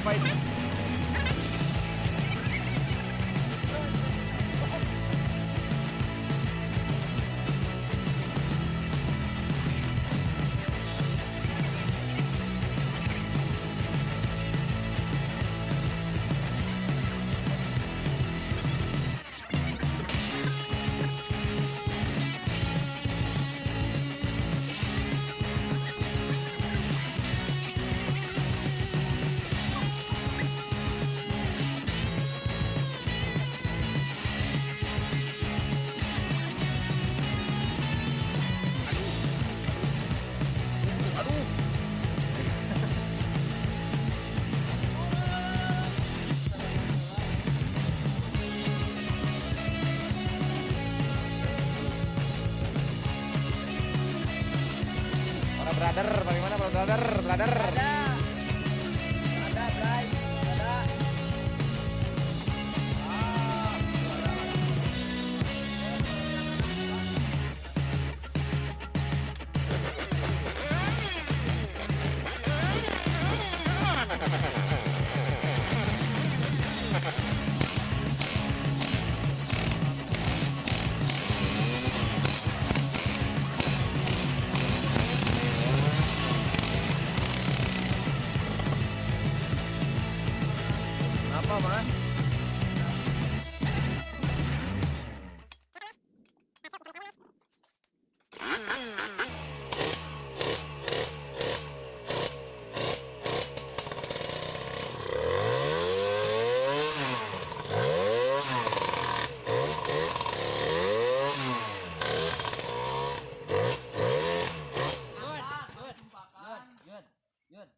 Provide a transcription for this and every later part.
ไป Aduh. Para brother, bagaimana para brother, brother? Ada. Ada, Bray. Ada. Apa mas? Yun, yun.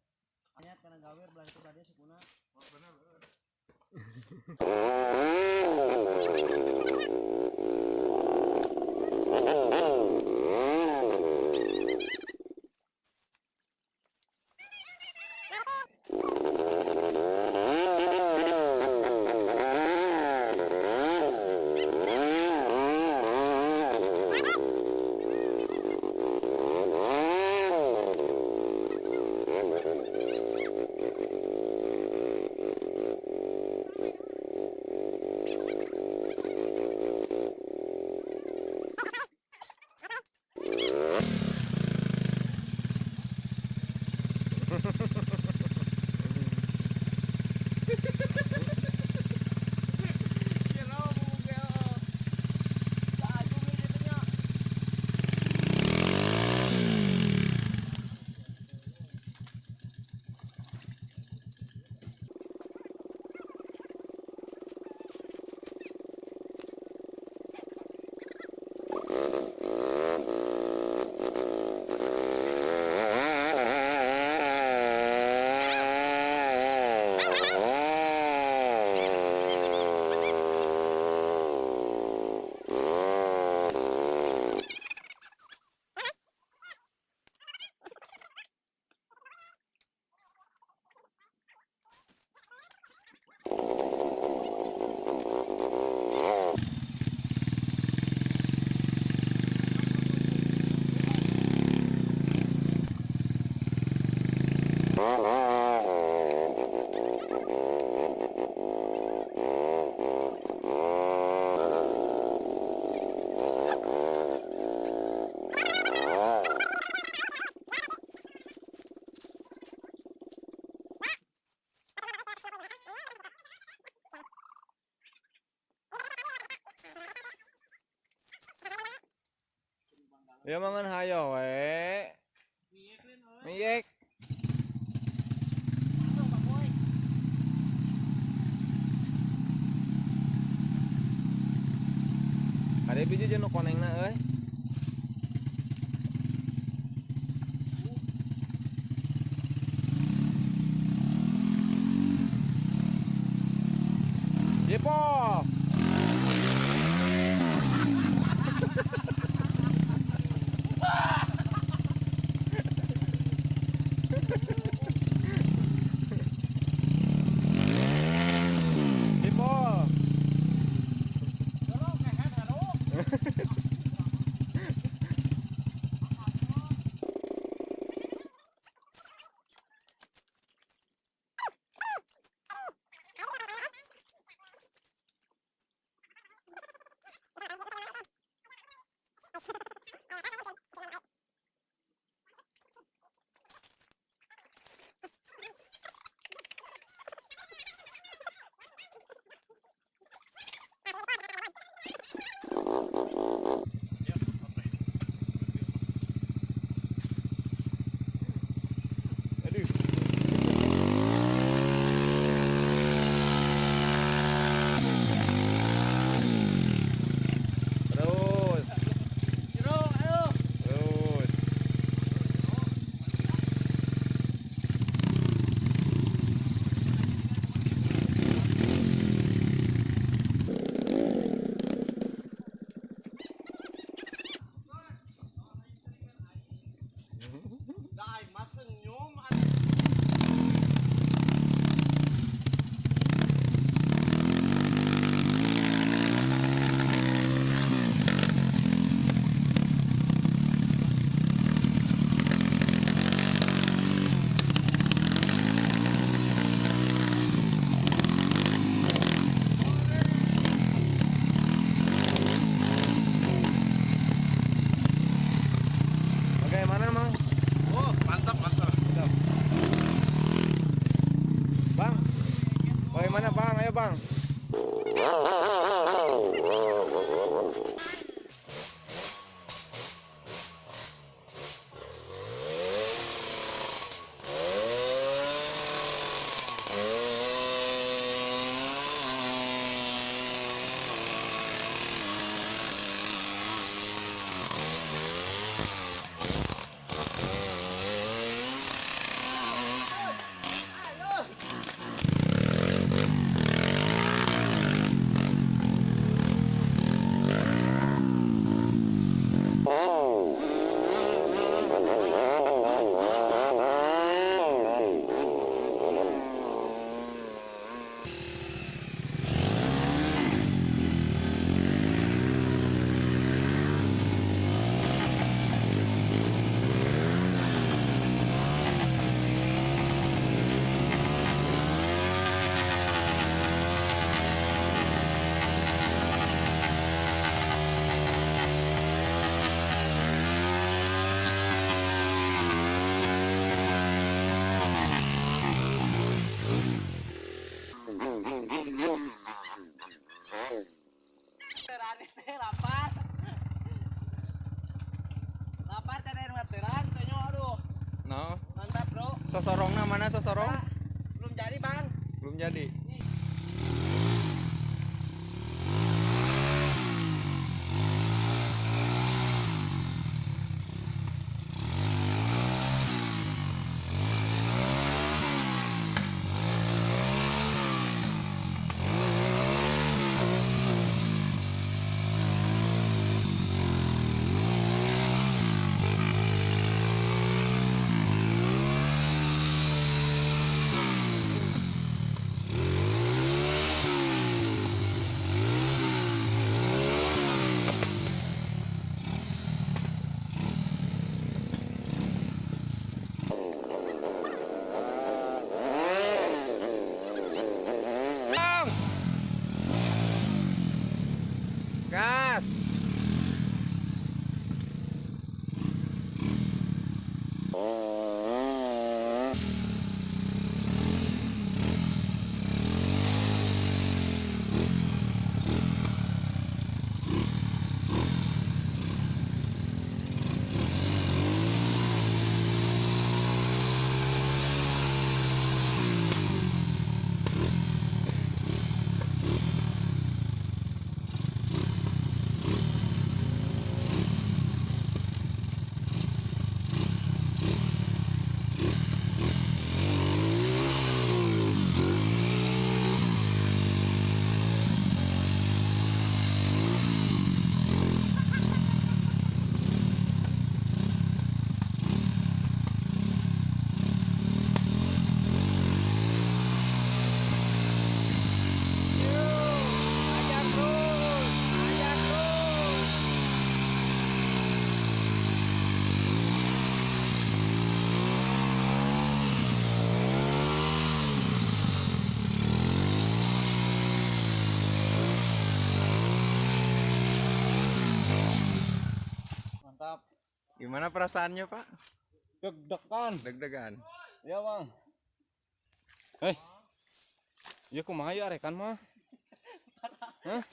Anyat kana gawir belah itu tadi sukuna. Ya mangan hayo we. Miyek. Ada biji jeung nu konengna euy. Jepol. Jepol. Terus. Seru, ayo. Terus. Dai, mas senyum. Bagaimana, Mang? Oh, mantap, mantap. Bang. Bagaimana, Bang? Ayo, Bang. Teran ini lapar. Lapar teran teran, tanya aduh. No, Mantap, Bro. sosorongna mana sosorong? Belum jadi, Bang. Belum jadi. Bang. Gas. Ajar terus. Ajar terus. Mantap. Gimana perasaannya, Pak? Deg-degan. Deg-degan. Ya, Bang. Hei. Ya kumaha ya arekan mah? Hah?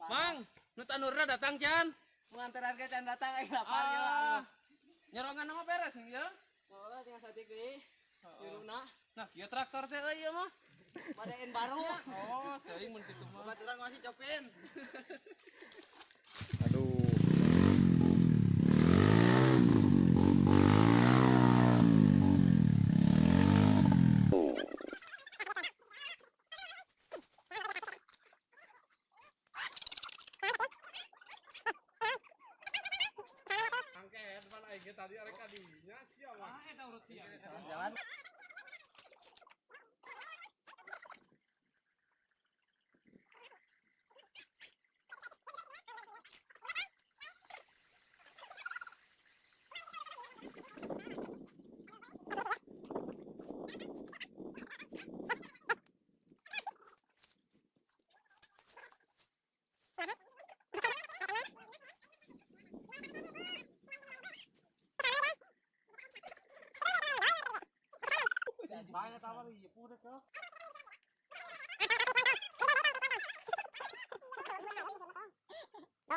Mang, nu tanurna datang can. Mengantar harga can datang aing lapar ya. Ah, nyorongan nama beres ya. Nah, tinggal satik deui. Juruna. Nah, kieu traktor teh euy ieu mah. Madain baru. Oh, teuing mun kitu mah. Obat urang masih copin. Aduh. Jalan.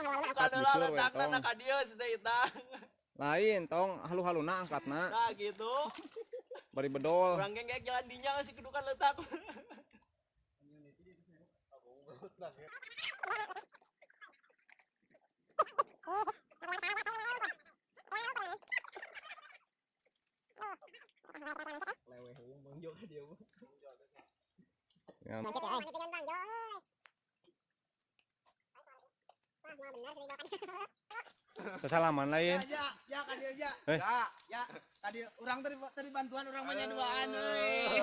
Angkat Kalau busur we, letakna tong. na ka dieu si teh itang. Lain tong halu-haluna angkatna Nah gitu. bari bedol. Urang ge geus jalan dinya ngasih kedukan letak. Ya, sesalaman lain. Ya, ya, ka dieu ya. Eh. Ya, ya, ka dieu urang tadi tadi bantuan urang mah nya duaan euy.